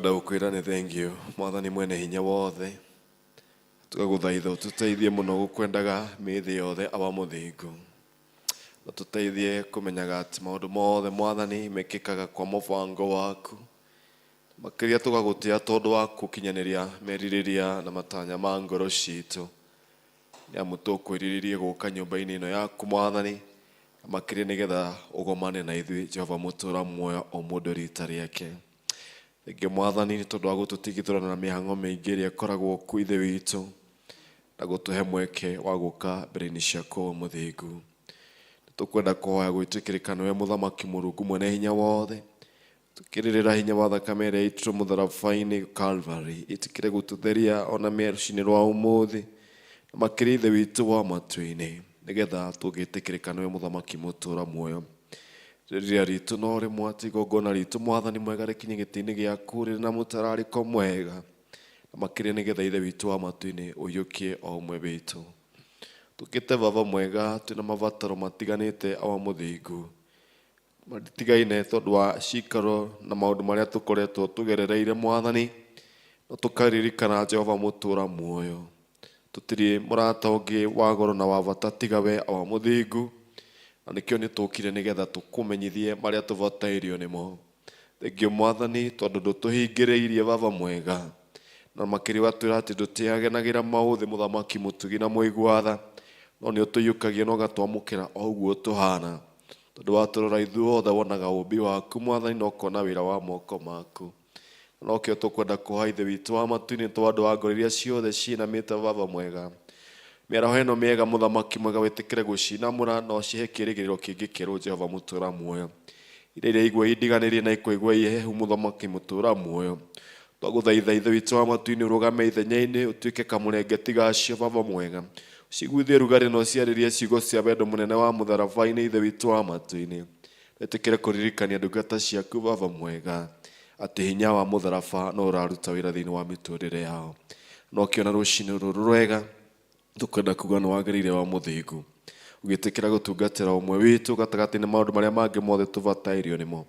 Tũkwenda gũkwĩra nĩ thengiũ Mwathani mwene hinya wothe, tũgagũthaitha ũtũteithie mũno gũkwendaga mĩthĩ yothe awa mũthingu, na tũteithie kũmenyaga atĩ maũndũ mothe Mwathani mekĩkaga kwa mũbango waku. Makĩria tũgagũtĩa tondũ wa gũkinyanĩria merirĩria na matanya ma ngoro citũ, nĩ amu tũkwĩrirĩrie gũka nyũmba-inĩ ĩno yaku Mwathani, na makĩria nĩgetha ũgomane na ithuĩ Jehova mũtũra muoyo o mũndũ rita rĩake. Thengiũ Mwathani nĩ tondũ wa gũtũtigithũrana na mĩhang'o mĩingĩ ĩrĩa ĩkoragwo kuo Ithe witũ, na gũtũhe mweke wa gũka mbere-inĩ ciaku o mũthingu. Nĩ tũkwenda kũhoya gwĩtĩkĩrĩka nĩwe Mũthamaki Mũrungu mwene hinya wothe, tũkĩrĩrĩra hinya wa thakame ĩrĩa yaitirwo mũtharaba-inĩ Calvary, ĩtĩkĩre gũtũtheria ona rũcinĩ rwa ũmũthĩ, na makĩria Ithe witũ wa matu-inĩ, nĩgetha tũgĩtĩkĩrĩka nĩwe Mũthamaki mũtũra muoyo. Rĩrĩa ritũ no rĩmwe atĩ igongona ritũ Mwathani mwega rĩkinye gĩtĩ-inĩ gĩaku rĩrĩ na mũtararĩko mwega, na makĩria nĩgetha Ithe witũ wa matu-inĩ ũiyũkie o ũmwe witũ. Tũkĩte Baba mwega twĩna mabataro matiganĩte awa mũthingu, matigaine tondũ wa cikaro na maũndũ marĩa tũkoretwo tũgerereire Mwathani, no tũkaririkana Jehova mũtũra muoyo. Tũtirĩ mũrata ũngĩ wa goro na wa bata tiga we awa mũthingu, na nĩkĩo nĩ tũkire nĩgetha tũkũmenyithie marĩa tũbatairio nĩmo. Thengiũ Mwathani tondũ ndũtũhingĩrĩirie Baba mwega, na makĩria ũgatwĩra atĩ ndũtĩagenagĩra maũthĩ mũthamaki mũtugi na mũigua tha, no nĩ ũtũiyũkagia na ũgatwamũkĩra o ũguo tũhana. Tondũ watũrora ithuothe wonaga ũmbi waku Mwathani na ũkona wĩra wa moko maku. Nokĩo tũkwenda kũhoya Ithe witũ wa matu-inĩ tondũ andũ a ngoro iria ciothe ciinamĩte Baba mwega. Mĩaraho ĩno mĩega mũthamaki mwega wĩtĩkĩre gũcinamũra na ũcihe kĩĩrĩgĩrĩro kĩngĩ kĩerũ Jehova mũtũra muoyo. Iria iraigua indiganĩrie na ikaigua ihehu mũthamaki mũtũra muoyo. Twagũthaitha Ithe witũ wa matu-inĩ ũrũgame ithenya-inĩ ũtuĩke kamũrengeti gacio Baba mwega. Ũciguithie rugarĩ na ũciarĩrie ciugo cia wendo mũnene wa mũtharaba-inĩ Ithe witũ wa matu-inĩ. Wĩtĩkĩre kũririkania ndungata ciaku Baba mwega atĩ hinya wa mũtharaba no ũraruta wĩra thĩinĩ wa mĩtũrĩre yao. Na ũkĩona rũcinĩ rũrũ rwega tũkwenda kuga nĩ wagĩrĩire wa mũthingu, ũgĩtĩkĩra gũtungatĩra ũmwe witũ gatagatĩ-inĩ maũndũ marĩa mangĩ mothe tũbatairio nĩmo.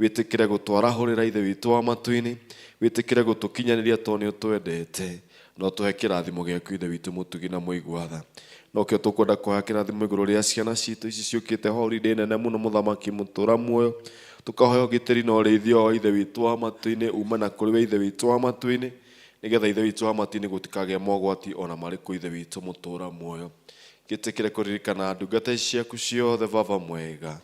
Wĩtĩkĩre gũtwarahũrĩra Ithe witũ wa matu-inĩ, wĩtĩkĩre gũtũkinyanĩria tondũ nĩ ũtwendete, na ũtũhe kĩrathimo gĩaku Ithe witũ mũtugi na mũigua tha. Nokĩo tũkwenda kũhoya kĩrathimo igũrũ rĩa ciana citũ ici ciũkĩte holiday nene mũno mũthamaki mũtũra muoyo, tũkahoya ũgitĩri na ũrĩithio wa Ithe witũ wa matu-inĩ ume na kũrĩ we Ithe witũ wa matu-inĩ, nĩgetha Ithe witũ wa matu-inĩ gũtikagĩe mogwati ona marĩkũ Ithe witũ mũtũra muoyo. Gĩtĩkĩre kũririkana ndungata ici ciaku ciothe Baba mwega,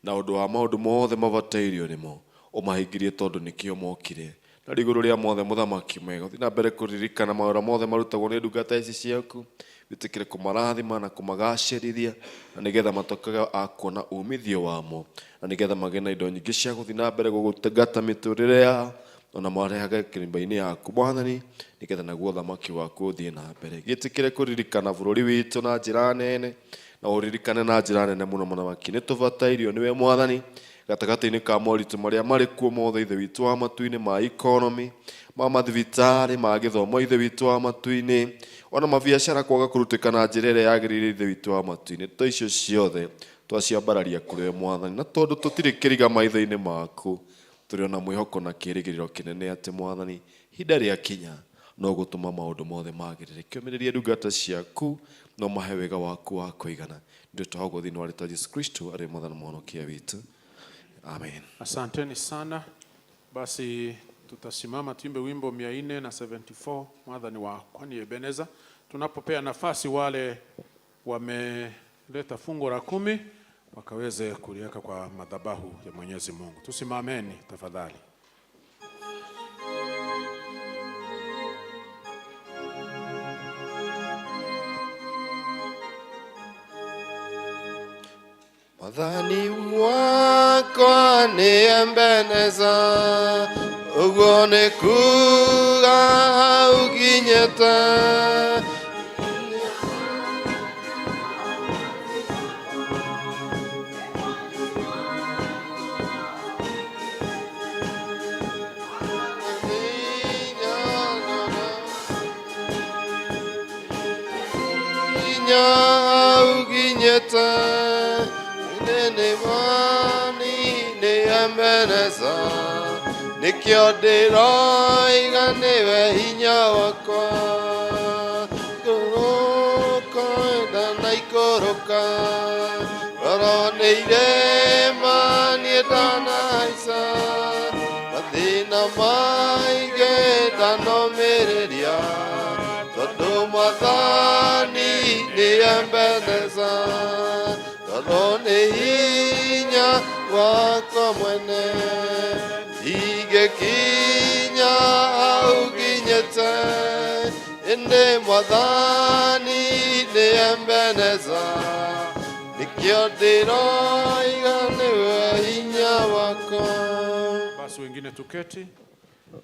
na ũndũ wa maũndũ mothe mabatairio nĩmo, ũmahingĩrie tondũ nĩkĩo mokire. Na igũrũ rĩa mothe mũthamaki mwega, ũthiĩ na mbere kũririkana mawĩra mothe marutagwo nĩ ndungata ici ciaku, wĩtĩkĩre kũmarathima na kũmagacĩrithia, na nĩgetha matuĩkage a kuona umithio wamo, na nĩgetha magĩe na indo nyingĩ cia gũthiĩ na mbere gũgũtungata mĩtũrĩre yao, ona marehage kĩrĩmba-inĩ yaku Mwathani, nĩgetha naguo ũthamaki waku ũthiĩ na mbere. Gĩtĩkĩre kũririkana bũrũri witũ na njĩra nene, na ũririkane na njĩra nene mũno mũthamaki. Nĩ tũbatairio nĩwe Mwathani, gatagatĩ-inĩ ka moritũ marĩa marĩ kuo mothe Ithe witũ wa matu-inĩ, ma economy, ma mathibitarĩ, ma gĩthomo Ithe witũ wa matu-inĩ, ona mabiacara kwaga kũrutĩka na njĩra ĩrĩa yagĩrĩire Ithe witũ wa matu-inĩ. To icio ciothe twaciambararia kũrĩ we Mwathani, na tondũ tũtirĩ kĩriga maitho-inĩ maku, tũrĩ ona mwĩhoko na kĩĩrĩgĩrĩro kĩnene atĩ Mwathani, ihinda rĩakinya no gũtũma maũndũ mothe magĩrĩre. Kĩũmĩrĩrie ndungata ciaku no mahe wega waku wa kũigana. Ndio twahogo thĩinĩ wa rĩtwa Jesu Kristo arĩ Mwathani mũhonokia witũ. Amen. Asanteni sana. Basi tutasimama tuimbe wimbo 474 Mwathani wakwa ni Ebeneza. Tunapopea nafasi wale wameleta fungu la 10 wakaweze kuliweka kwa madhabahu ya Mwenyezi Mungu. Tusimameni tafadhali. Mwathani wakwa ni Ebeneza, ũguo nĩ kuga hau nginyĩte. Nginya hau nginyĩte, nĩ Mwathani nĩ Ebeneza, Nĩkĩo ndĩroiga nĩwe hinya wakwa. Ngũrũka ndanaikũrũka, roro nĩ irĩma niĩ ndanahaica, mathĩna maingĩ ndanomĩrĩria, tondũ Mwathani nĩ Ebeneza, tondũ nĩ hinya wakwa mwene, ingĩkinya hau nginyĩte, ĩndĩ Mwathani nĩ Ebeneza, nĩkĩo ndĩroiga nĩwe hinya wakwa. Basi wengine tuketi.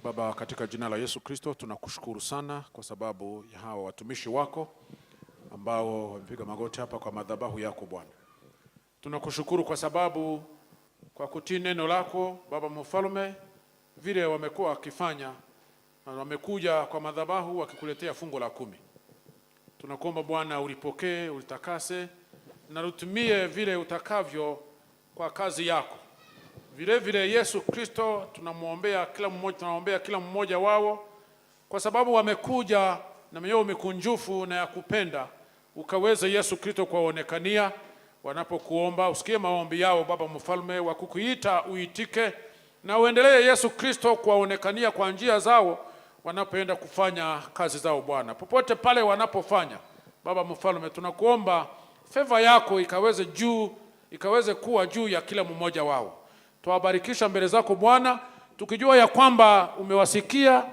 Baba, katika jina la Yesu Kristo tunakushukuru sana kwa sababu ya hawa watumishi wako ambao wamepiga magoti hapa kwa madhabahu yako Bwana. Tunakushukuru kwa sababu kwa kutii neno lako Baba Mfalme, vile wamekuwa wakifanya na wamekuja kwa madhabahu wakikuletea fungu la 10. Tunakuomba Bwana ulipokee, ulitakase na ulitumie vile utakavyo kwa kazi yako. Vile vile Yesu Kristo tunamwombea kila mmoja, tunaombea kila mmoja wao kwa sababu wamekuja na mioyo mikunjufu na ya kupenda, ukaweze Yesu Kristo kuwaonekania wanapokuomba, usikie maombi yao Baba Mfalme, wakukuita uitike, na uendelee Yesu Kristo kuwaonekania kwa njia zao wanapoenda kufanya kazi zao Bwana, popote pale wanapofanya. Baba Mfalme, tunakuomba favor yako ikaweze kuwa juu ya kila mmoja wao. Twawabarikisha mbele zako Bwana, tukijua ya kwamba umewasikia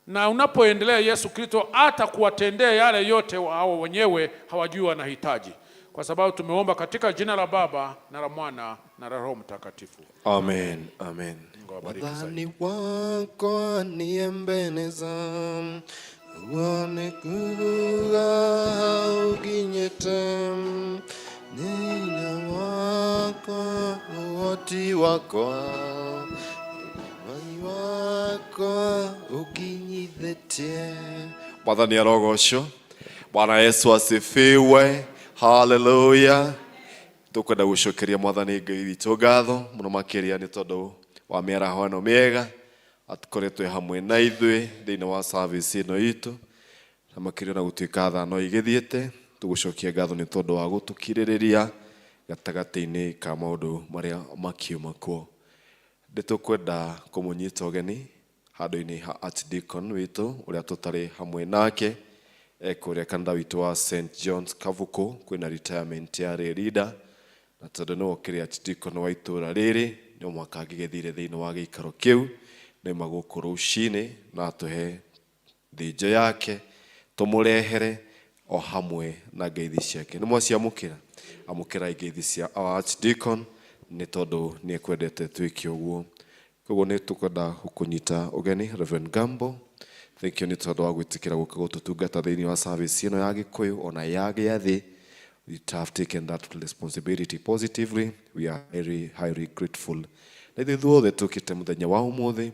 na unapoendelea Yesu Kristo hata kuwatendea yale yote wao wenyewe hawajui wanahitaji, kwa sababu tumeomba katika jina la Baba na la Mwana na la Roho Mtakatifu. Amen, amen. Mungu awabariki zaidi. Mwathani wakwa nĩ Ebeneza, ũguo nĩ kuuga hau nginyĩte, nĩ hinya wakwa, ũhoti wakwa, Mwathani wakwa ũnginyithĩtie. Mwathani arogocwo. Bwana Yesu asifiwe. Haleluya. Tukwenda gucokeria Mwathani Ngai witũ ngatho mũno makĩria nĩ tondũ wa mĩaraho ĩno mĩega atũkoretwo hamwe na ithuĩ thĩinĩ wa service ĩno itũ, na makĩria na gũtuĩka thaa no igĩthiĩte, tũgũcokia ngatho nĩ tondũ wa gũtũkirĩrĩria gatagatĩ-inĩ ka maũndũ marĩa makiuma kuo. Nĩ tũkwenda kũmũnyita ũgeni handũ-inĩ ha Archdeacon witũ ũrĩa tũtarĩ hamwe nake, ekũrĩa kanitha witũ wa St John's Kavuku, kwĩna retirement ya leader, na tondũ nĩwe ũkĩrĩ Archdeacon wa itũũra rĩrĩ, no mũhaka angĩgĩthire thĩinĩ wa gĩikaro kĩu, nĩma gũkũ rũcinĩ na atũhe thĩnjo yake tũmũrehere o hamwe na ngeithi ciake. Nĩ mwaciamũkĩra? Amũkĩrai ngeithi cia our Archdeacon nĩ tondũ nĩ ekwendete twĩke ũguo. Koguo nĩ tũkwenda gũkũnyita ũgeni Reverend Gambo. Thank you nĩ tondũ wa gwĩtĩkĩra gũka gũtũtungata thĩinĩ wa service ĩno ya Gĩkũyũ ona ya gĩathĩ. We have taken that responsibility positively. We are very highly grateful. Na ithuĩ ithuothe tũkĩte mũthenya wa ũmũthĩ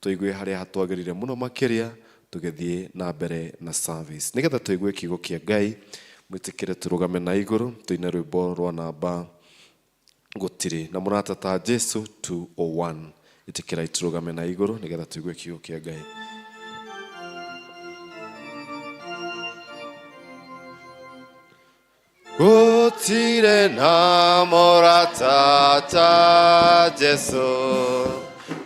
tũigue harĩa hatwagĩrĩire mũno makĩria tũgĩthiĩ na mbere na service, nĩgetha tũigue kiugo kĩa Ngai. Mwĩtĩkĩre tũrũgame na igũrũ tũine rwĩmbo rwa namba gũtirĩ na mũrata ta Jesu 201. Ĩtĩkĩrai tũrũgame na igũrũ nĩgetha tũigue kiugo kĩa Ngai. Gũtirĩ na mũrata ta Jesu,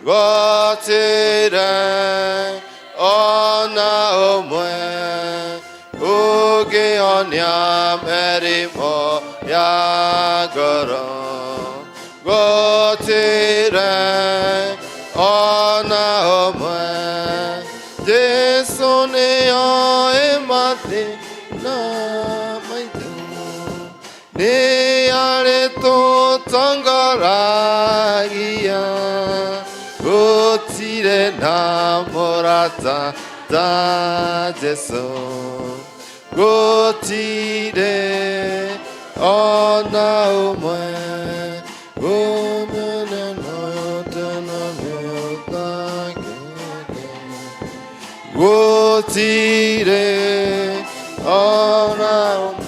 gũtirĩ ona ũmwe ũngĩhonia mĩrimũ ya ngoro, gũtirĩ ona ũmwe. Jesu nĩoĩ mathĩna maitũ, nĩ arĩtũtongoragia, gũtirĩ na mũrata ta Jesu, gũtirĩ ona ũmwe. Gũtirĩ ona ũmwe.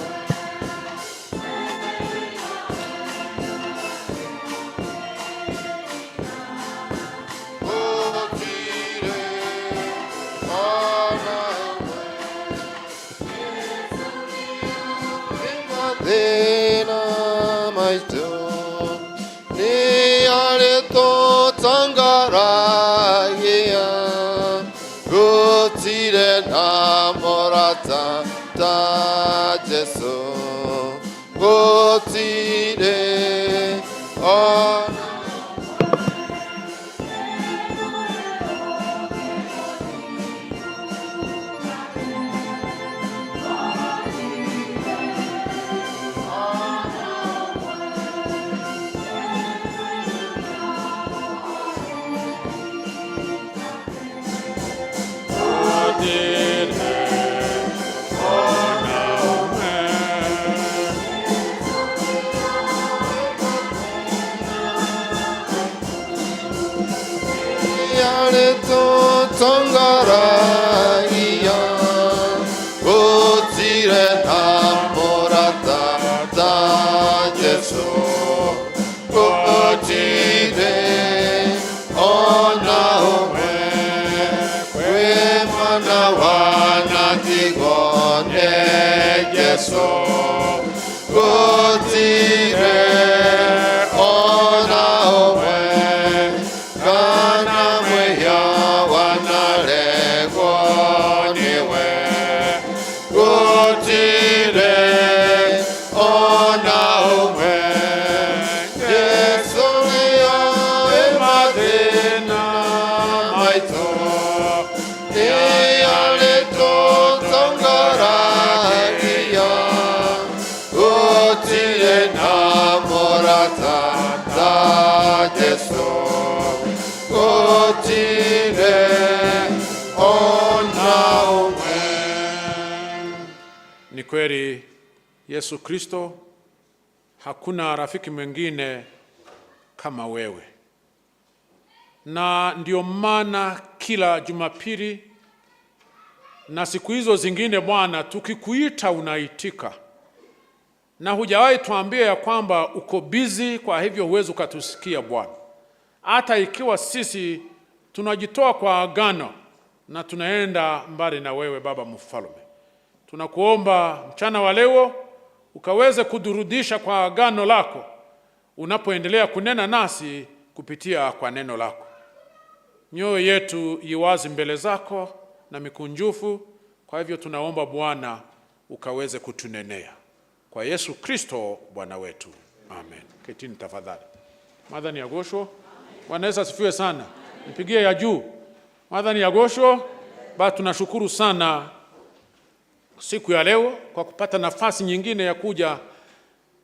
Maitũ nĩ arĩtũtongaragia gũtirĩ na mũrata ta Jesũ gũtirĩ ona. Arĩtũtongaragia gũtirĩ na mũrata ta Jesũ gũtirĩ ona ũmwe kwĩ mwana wanatigwo nĩ Jesũ gũtirĩ ona ũmwe kana mwĩhia wanaregwo nĩwe gũtirĩ ona ũmwe Jesũ nĩoĩ mathĩna maitũ nĩ arĩtũtongaragia gũtirĩ na mũrata ta Jesũ gũtirĩ ona ũmwe. Ni kweli Yesu Kristo, hakuna rafiki mwingine kama wewe, na ndio maana kila Jumapili na siku hizo zingine, Bwana, tukikuita unaitika, na hujawahi tuambia ya kwamba uko busy, kwa hivyo huwezi ukatusikia Bwana, hata ikiwa sisi tunajitoa kwa agano na tunaenda mbali na wewe Baba Mfalme. Tunakuomba mchana wa leo ukaweze kuturudisha kwa agano lako unapoendelea kunena nasi kupitia kwa neno lako. Mioyo yetu iwazi mbele zako na mikunjufu. Kwa hivyo tunaomba Bwana ukaweze kutunenea kwa Yesu Kristo Bwana wetu, amen. Ketini tafadhali. Mwathani agocwo. Bwana Yesu asifiwe sana. Nipigie ya juu. Mwathani agocwo. Basi tunashukuru sana siku ya leo kwa kupata nafasi nyingine ya kuja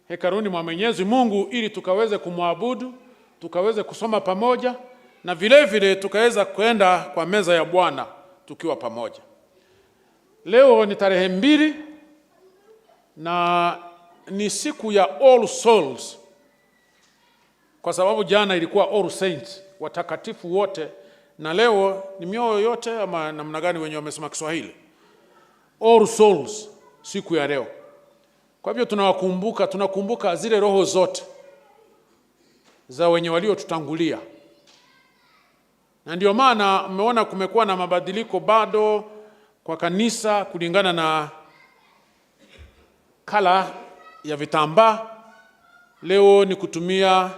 hekaluni mwa Mwenyezi Mungu ili tukaweze kumwabudu, tukaweze kusoma pamoja na vile vile tukaweza kwenda kwa meza ya Bwana tukiwa pamoja. Leo ni tarehe 2 na ni siku ya All Souls, kwa sababu jana ilikuwa All Saints, watakatifu wote, na leo ni mioyo yote ama namna gani wenye wamesema Kiswahili? All Souls siku ya leo. Kwa hivyo tunawakumbuka, tunakumbuka zile roho zote za wenye waliotutangulia, na ndio maana mmeona kumekuwa na mabadiliko bado kwa kanisa kulingana na color ya vitambaa. Leo ni kutumia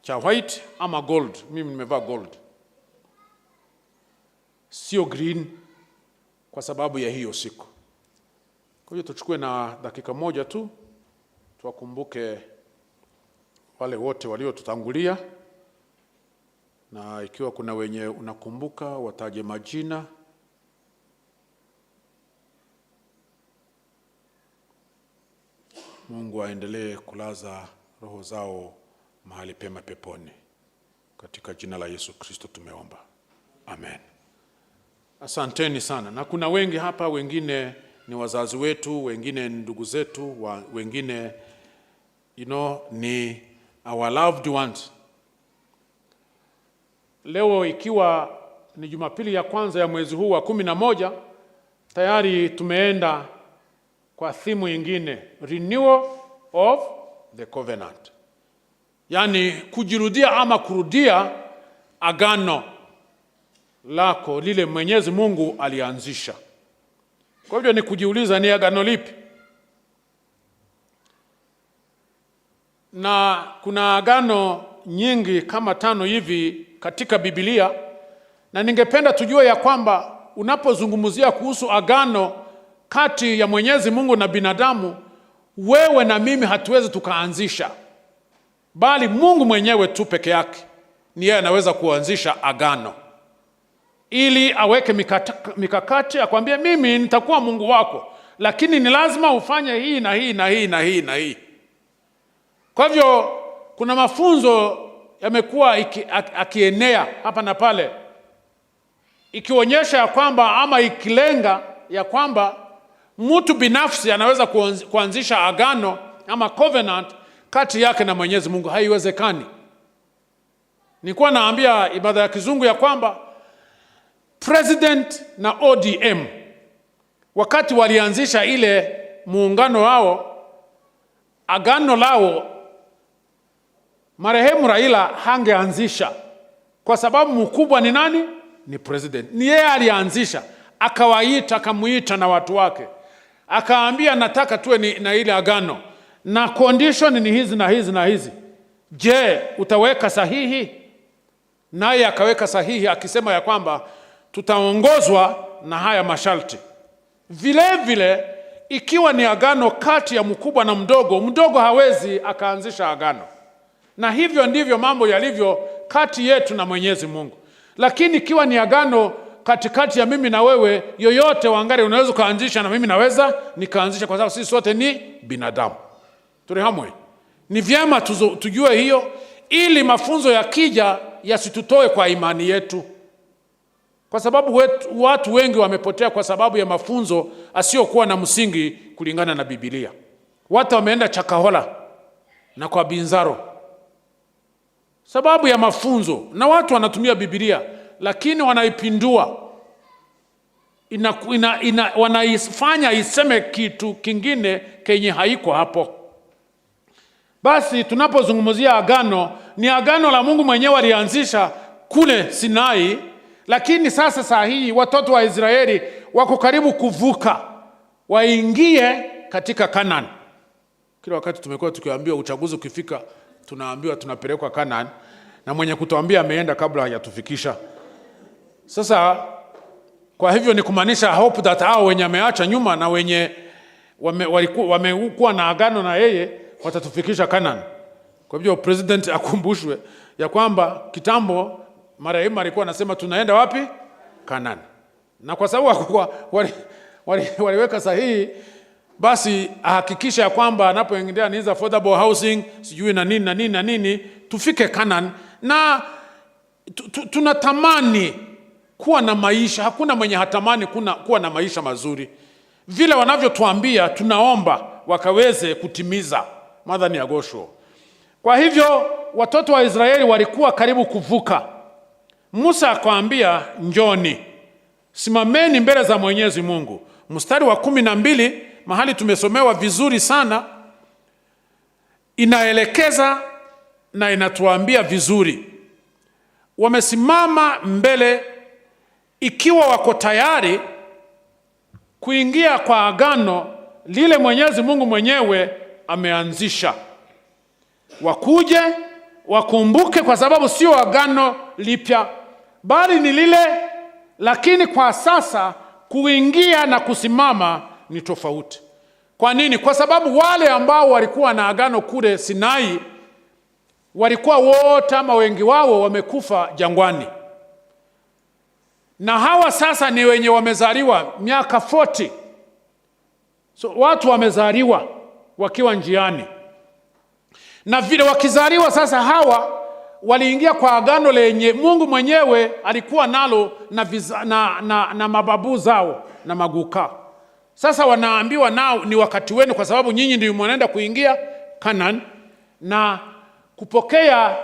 cha white ama gold. Mimi nimevaa gold, sio green, kwa sababu ya hiyo siku. Kwa hiyo tuchukue na dakika moja tu tuwakumbuke wale wote waliotutangulia, na ikiwa kuna wenye unakumbuka wataje majina. Mungu aendelee kulaza roho zao mahali pema peponi. Katika jina la Yesu Kristo tumeomba, amen. Asanteni sana. Na kuna wengi hapa, wengine ni wazazi wetu, wengine ni ndugu zetu, wengine ni our loved ones. Leo ikiwa ni Jumapili ya kwanza ya mwezi huu wa 11, tayari tumeenda kwa theme nyingine, renewal of the covenant, yaani kujirudia ama kurudia agano lako lile Mwenyezi Mungu alianzisha. Kwa hivyo ni kujiuliza, ni agano lipi? Na kuna agano nyingi kama tano hivi katika Biblia, na ningependa tujue ya kwamba unapozungumzia kuhusu agano kati ya Mwenyezi Mungu na binadamu, wewe na mimi hatuwezi tukaanzisha, bali Mungu mwenyewe tu peke yake ni yeye anaweza kuanzisha agano ili aweke mikakati, akwambie mimi nitakuwa Mungu wako, lakini ni lazima ufanye hii na hii na hii na hii na hii. Kwa hivyo kuna mafunzo yamekuwa akienea hapa na pale, ikionyesha ya kwamba ama ikilenga ya kwamba mtu binafsi anaweza kuanzisha agano ama covenant kati yake na Mwenyezi Mungu. Haiwezekani. Nilikuwa naambia ibada ya kizungu ya kwamba President na ODM wakati walianzisha ile muungano wao, agano lao, marehemu Raila hangeanzisha kwa sababu mkubwa ni nani? Ni president. Ni yeye alianzisha, akawaita, akamuita na watu wake, akaambia nataka tuwe na ile agano na condition ni hizi na hizi na hizi. Je, utaweka sahihi? Naye akaweka sahihi akisema ya kwamba tutaongozwa na haya masharti. Vile vile ikiwa ni agano kati ya mkubwa na mdogo, mdogo hawezi akaanzisha agano. Na hivyo ndivyo mambo yalivyo kati yetu na Mwenyezi Mungu. Lakini ikiwa ni agano katikati ya mimi na wewe, yoyote Wangari unaweza ukaanzisha na mimi naweza nikaanzisha, kwa sababu sisi sote ni binadamu. Turi hamwe. Ni vyema tujue hiyo, ili mafunzo yakija yasitutoe kwa imani yetu, kwa sababu watu wengi wamepotea kwa sababu ya mafunzo asiyokuwa na msingi kulingana na Biblia. Watu wameenda Chakahola na kwa Binzaro sababu ya mafunzo, na watu wanatumia Biblia lakini wanaipindua, wanaifanya iseme kitu kingine kenye haiko hapo. Basi tunapozungumzia agano, ni agano la Mungu mwenyewe alianzisha kule Sinai, lakini sasa saa hii watoto wa Israeli wako karibu kuvuka waingie katika Kanaan. Kila wakati tumekuwa tukiambiwa uchaguzi ukifika tunaambiwa tunapelekwa Kanaan, na mwenye kutuambia ameenda kabla hajatufikisha. Sasa kwa hivyo ni kumaanisha hope that hao wenye ameacha nyuma na wenye wamekuwa na agano na yeye watatufikisha Kanaan. Kwa hivyo president akumbushwe ya kwamba kitambo marehemu alikuwa anasema tunaenda wapi? Kanaan. Na kwa sababu waliweka sahihi, basi ahakikishe ya kwamba anapoingia ni affordable housing sijui na nini na nini na nini, tufike Kanaan. Na tunatamani kuwa na maisha, hakuna mwenye hatamani kuwa na maisha mazuri. Vile wanavyotuambia tunaomba wakaweze kutimiza. Mwathani agocwo. Kwa hivyo watoto wa Israeli walikuwa karibu kuvuka. Musa akawaambia, njoni simameni mbele za Mwenyezi Mungu. Mstari wa 12 mahali tumesomewa vizuri sana, inaelekeza na inatuambia vizuri. Wamesimama mbele ikiwa wako tayari kuingia kwa agano lile Mwenyezi Mungu mwenyewe ameanzisha. Wakuje wakumbuke, kwa sababu sio agano lipya bali ni lile, lakini kwa sasa kuingia na kusimama ni tofauti. Kwa nini? Kwa sababu wale ambao walikuwa na agano kule Sinai walikuwa wote ama wengi wao wamekufa jangwani, na hawa sasa ni wenye wamezaliwa miaka 40. So watu wamezaliwa wakiwa njiani, na vile wakizaliwa sasa hawa waliingia kwa agano lenye Mungu mwenyewe alikuwa nalo na mababu zao na maguka. Sasa wanaambiwa nao ni wakati wenu, kwa sababu nyinyi ndio mnaenda kuingia Kanaan na kupokea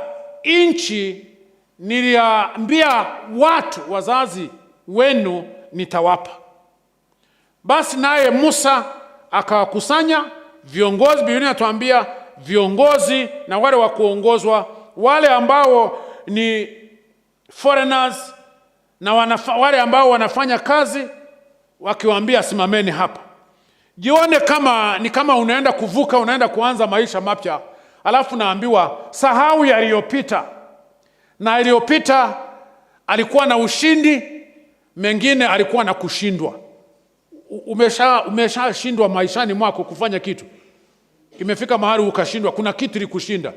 nchi niliambia watu wazazi wenu nitawapa. Basi naye Musa akawakusanya viongozi. Biblia inatuambia viongozi na wale wa kuongozwa, wale ambao ni foreigners na wale ambao wanafanya kazi, wakiwaambia simameni hapa. Jione kama ni kama unaenda kuvuka, unaenda kuanza maisha mapya, Alafu naambiwa sahau yaliyopita, na yaliyopita alikuwa na ushindi, mengine alikuwa na kushindwa. Umeshashindwa maishani mwako kufanya kitu, imefika mahali ukashindwa, kuna kitu ilikushinda.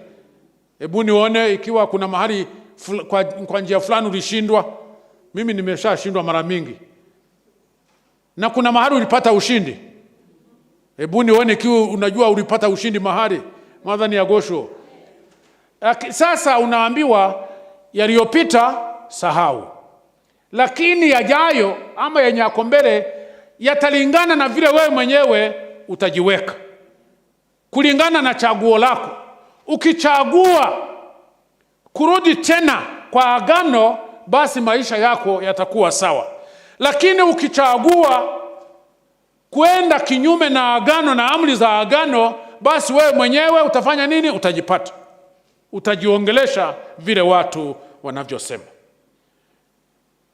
Hebu nione ikiwa kuna mahali kwa njia fulani ulishindwa. Mimi nimeshashindwa mara mingi. Na kuna mahali ulipata ushindi. Hebu nione ikiwa unajua ulipata ushindi mahali. Mwathani agocwo. Sasa unaambiwa yaliyopita sahau, lakini yajayo ama yenye yako mbele yatalingana na vile wewe mwenyewe utajiweka, kulingana na chaguo lako. Ukichagua kurudi tena kwa agano, basi maisha yako yatakuwa sawa. Lakini ukichagua kwenda kinyume na agano na amri za agano, basi wewe mwenyewe utafanya nini? Utajipata, utajiongelesha vile watu wanavyosema.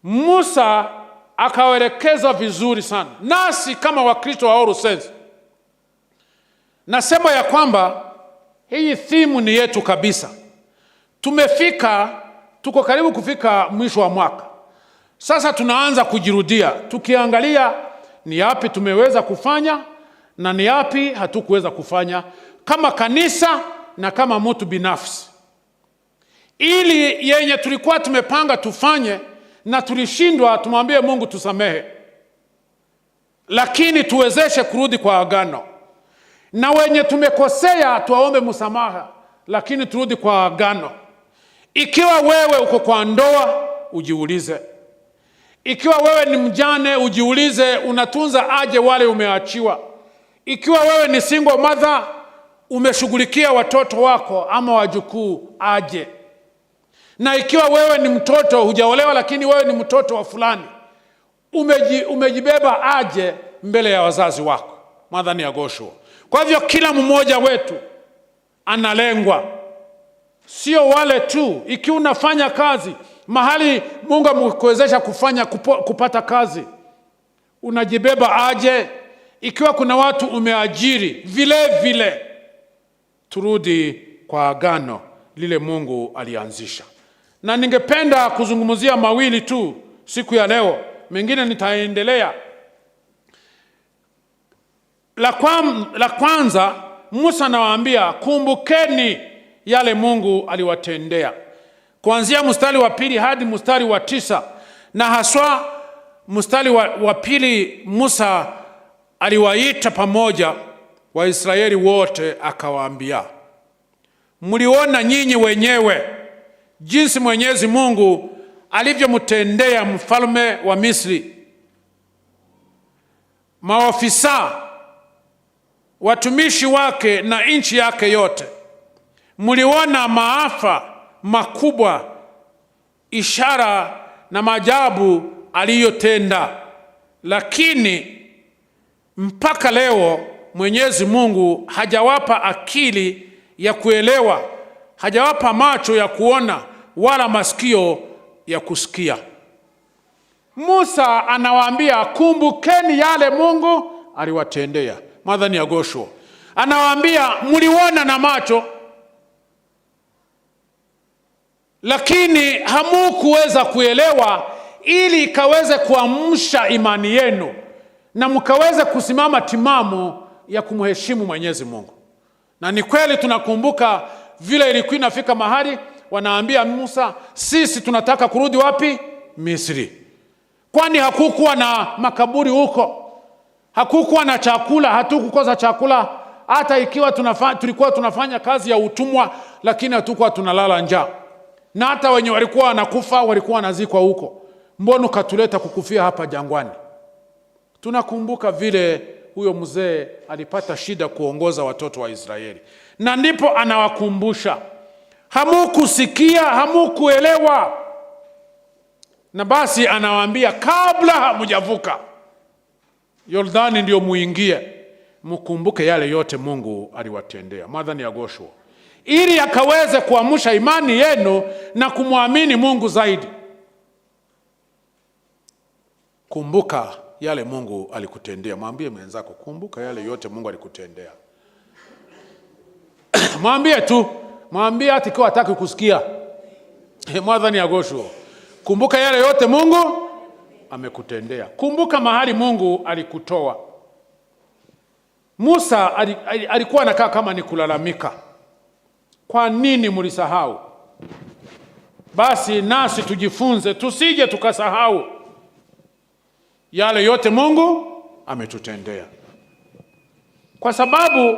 Musa akawaelekeza vizuri sana. Nasi kama Wakristo wa All Saints, nasema ya kwamba hii thimu ni yetu kabisa. Tuko karibu kufika mwisho wa mwaka. Sasa tunaanza kujirudia, tukiangalia ni yapi tumeweza kufanya na ni yapi hatukuweza kufanya kama kanisa na kama mtu binafsi, ili yenye tulikuwa tumepanga tufanye na tulishindwa, tumwambie Mungu tusamehe, lakini tuwezeshe kurudi kwa agano. Na wenye tumekosea tuwaombe msamaha, lakini turudi kwa agano. Ikiwa wewe uko kwa ndoa, ujiulize. Ikiwa wewe ni mjane, ujiulize unatunza aje wale umeachiwa. Ikiwa wewe ni single mother, umeshughulikia watoto wako ama wajukuu aje. Na ikiwa wewe ni mtoto hujaolewa, lakini wewe ni mtoto wa fulani, umejibeba aje mbele ya wazazi wako. Mwathani agocwo. Kwa hivyo kila mmoja wetu analengwa, sio wale tu. Ikiwa unafanya kazi mahali Mungu amekuwezesha kupata kazi, unajibeba aje? Ikiwa kuna watu umeajiri, vile vile turudi kwa agano lile Mungu alianzisha. Na ningependa kuzungumzia mawili tu siku ya leo, mengine nitaendelea. La kwanza, Musa anawaambia kumbukeni yale Mungu aliwatendea, kuanzia mstari wa 2 hadi mstari wa 9, na haswa mstari wa 2, Musa aliwaita pamoja Waisraeli wote akawaambia, mliona nyinyi wenyewe jinsi Mwenyezi Mungu alivyomtendea mfalme wa Misri, maofisa, watumishi wake na nchi yake yote. Mliona maafa makubwa, ishara na maajabu aliyotenda, lakini mpaka leo Mwenyezi Mungu hajawapa akili ya kuelewa, hajawapa macho ya kuona wala masikio ya kusikia. Musa anawaambia kumbukeni yale Mungu aliwatendea. Mwathani agocwo. Anawaambia mliona na macho, lakini hamukuweza kuelewa, ili ikaweze kuamsha imani yenu na mkaweze kusimama timamu ya kumheshimu Mwenyezi Mungu. Na ni kweli tunakumbuka vile ilikuwa inafika mahali wanaambia Musa, sisi tunataka kurudi wapi? Misri. Kwani hakukuwa na makaburi huko, hakukuwa na chakula, hatukukosa chakula. Hata ikiwa tulikuwa tunafanya kazi ya utumwa, lakini hatukuwa tunalala njaa. Na hata wenye walikuwa wanakufa walikuwa wanazikwa huko. Mbona ukatuleta kukufia hapa jangwani? Tunakumbuka vile huyo mzee alipata shida kuongoza watoto wa Israeli. Na ndipo anawakumbusha, hamukusikia, hamukuelewa. Na basi anawaambia kabla hamujavuka Yordani ndio muingie, mkumbuke yale yote Mungu aliwatendea. Mwathani agocwo. Ili akaweze kuamsha imani yenu na kumwamini Mungu zaidi. Kumbuka yale Mungu alikutendea. Mwambie mwenzako, kumbuka yale yote Mungu alikutendea. Mwambie tu, mwambie hata ikiwa hataki kusikia. Mwathani agoshwo. Kumbuka yale yote Mungu amekutendea. Kumbuka mahali Mungu alikutoa. Musa alikuwa anakaa kama ni kulalamika. Kwa nini mlisahau? Basi nasi tujifunze tusije tukasahau yale yote Mungu ametutendea. Kwa sababu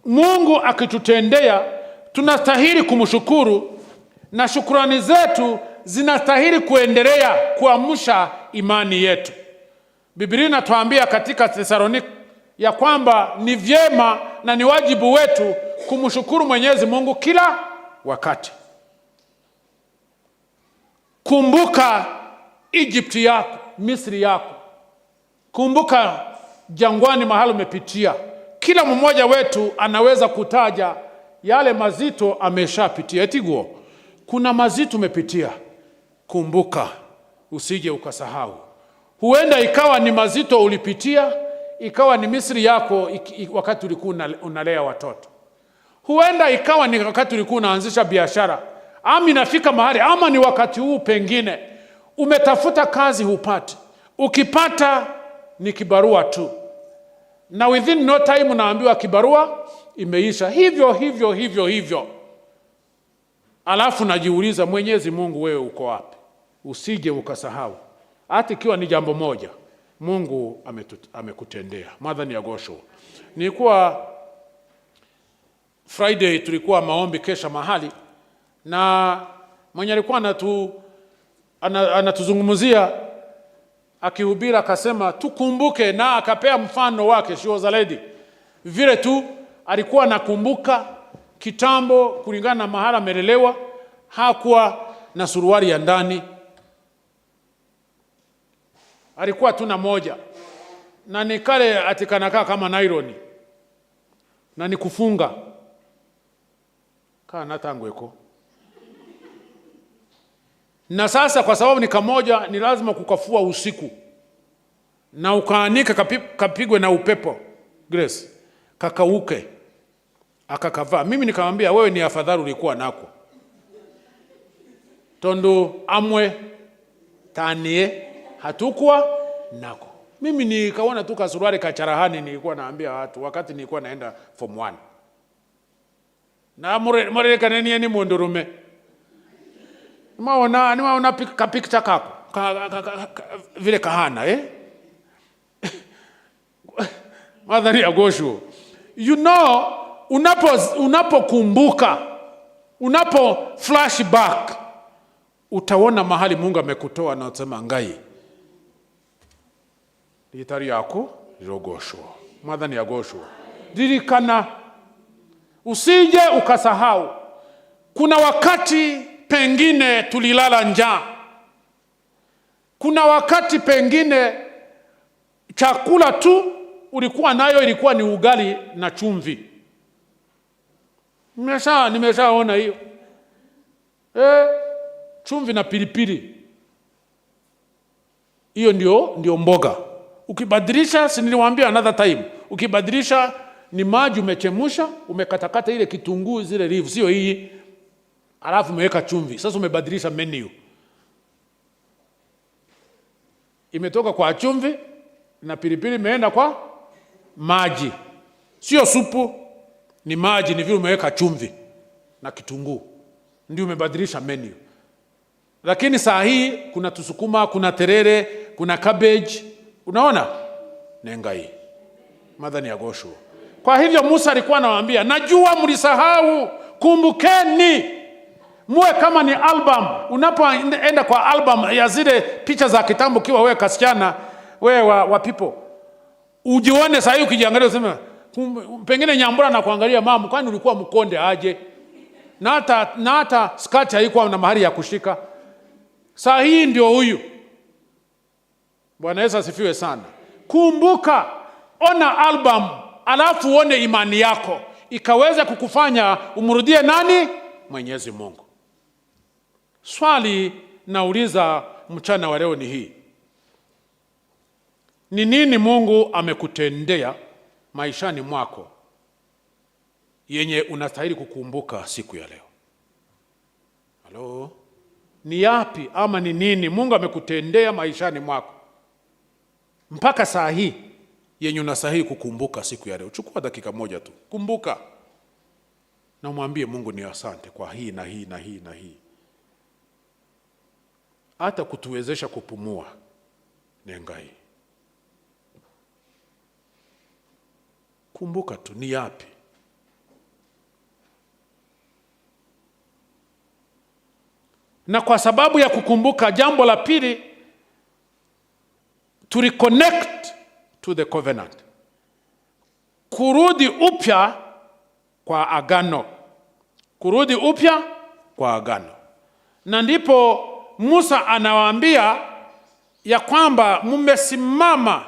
Mungu akitutendea tunastahili kumshukuru, na shukrani zetu zinastahili kuendelea kuamsha imani yetu. Biblia inatuambia katika Thesalonike ya kwamba ni vyema na ni wajibu wetu kumshukuru Mwenyezi Mungu kila wakati. Kumbuka Egypt yako, Misri yako. Kumbuka jangwani mahali umepitia. Kila mmoja wetu anaweza kutaja yale mazito ameshapitia. Etiguo, kuna mazito umepitia. Kumbuka, usije ukasahau. Huenda ikawa ni mazito ulipitia, ikawa ni Misri yako wakati ulikuwa unalea watoto. Huenda ikawa ni wakati ulikuwa unaanzisha biashara. Ama inafika mahali, ama ni wakati huu pengine umetafuta kazi hupati. Ukipata ni kibarua tu, na within no time unaambiwa kibarua imeisha. Hivyo hivyo hivyo hivyo. Alafu najiuliza, Mwenyezi Mungu wewe uko wapi? Usije ukasahau hata ikiwa ni jambo moja Mungu amekutendea. Mwathani agoshwo. Nilikuwa Friday, tulikuwa maombi kesha mahali, na mwenye alikuwa anatuzungumzia akihubiri akasema tukumbuke, na akapea mfano wake. She was a lady, vile tu alikuwa anakumbuka kitambo, kulingana na mahala amelelewa, hakuwa na suruali ya ndani, alikuwa tu na moja, na ni kale ati kanakaa kama nylon na ni kufunga kana tangweko. Na sasa kwa sababu ni kamoja, ni lazima kukafua usiku na ukaanika kapigwe na upepo, Grace, kakauke, akakavaa. Mimi nikamwambia wewe ni afadhali ulikuwa nako tondu amwe tanie hatukuwa nako. Mimi nikaona tu kasuruali kacharahani, nilikuwa naambia watu wakati nilikuwa naenda form 1. Na murekane ni mundurume. Nimaona ka picture kako vile kahana, eh? Mwathani agoshwo. You know, unapokumbuka, unapo flashback, utaona mahali Mungu amekutoa na utasema ngai litari yako rirogoshwo. Mwathani agoshwo. Ririkana, usije ukasahau. Kuna wakati pengine tulilala njaa. Kuna wakati pengine chakula tu ulikuwa nayo ilikuwa ni ugali na chumvi. Nimeshaona hiyo. Chumvi na pilipili. Hiyo ndio mboga. Ukibadilisha, si niliwaambia another time, ukibadilisha ni maji umechemsha, umekatakata ile kitunguu zile leaves, sio hii, alafu umeweka chumvi. Sasa umebadilisha menu. Imetoka kwa chumvi na pilipili imeenda kwa maji. Sio supu, ni maji, ni vile umeweka chumvi na kitunguu. Ndio umebadilisha menu. Lakini saa hii kuna tusukuma, kuna terere, kuna cabbage. Unaona? Nenga hii. Mwathani agoshwo. Kwa hivyo Musa alikuwa anawaambia, najua mlisahau, kumbukeni. Muwe kama ni album. Unapoenda kwa album ya zile picha za kitambo ukiwa wewe kasichana, wewe wa people. Ujione saa hii ukijiangalia useme, pengine Nyambura na kuangalia mama, kwani ulikuwa mkonde aje? Na hata skati haikuwa na mahali ya kushika. Saa hii ndio huyu. Bwana Yesu asifiwe sana. Kumbuka, ona album, alafu uone imani yako ikaweza kukufanya umrudie nani? Mwenyezi Mungu. Swali nauliza mchana wa leo ni hii: ni nini Mungu amekutendea maishani mwako yenye unastahili kukumbuka siku ya leo? Halo? Ni yapi ama ni nini Mungu amekutendea maishani mwako mpaka saa hii yenye unastahili kukumbuka siku ya leo? Chukua dakika moja tu, kumbuka na mwambie Mungu ni asante kwa hii na hii na hii na hii, hata kutuwezesha kupumua ni Ngai. Kumbuka tu ni yapi. Na kwa sababu ya kukumbuka, jambo la pili, to reconnect to the covenant, kurudi upya kwa agano, kurudi upya kwa agano. Na ndipo Musa anawaambia ya kwamba mmesimama,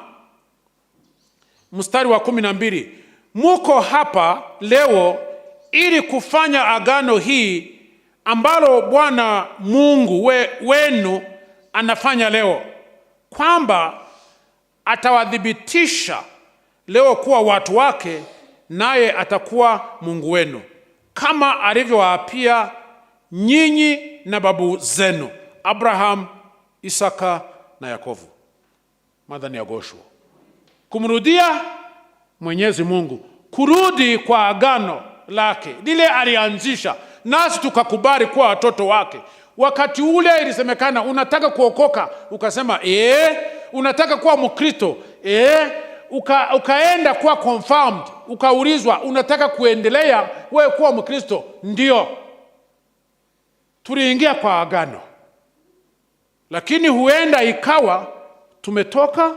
mstari wa 12, muko hapa leo ili kufanya agano hii ambalo Bwana Mungu wenu anafanya leo, kwamba atawadhibitisha leo kuwa watu wake, naye atakuwa Mungu wenu, kama alivyowaapia nyinyi na babu zenu, Abraham, Isaka na Yakobo. Madhani ya Goshua. Kumrudia Mwenyezi Mungu, kurudi kwa agano lake lile alianzisha, nasi tukakubali kuwa watoto wake. Wakati ule ilisemekana unataka kuokoka, ukasema unataka kuwa Mkristo, ukaenda kuwa confirmed, ukaulizwa unataka kuendelea wewe kuwa Mkristo? Ndio. Tuliingia kwa agano, lakini huenda ikawa tumetoka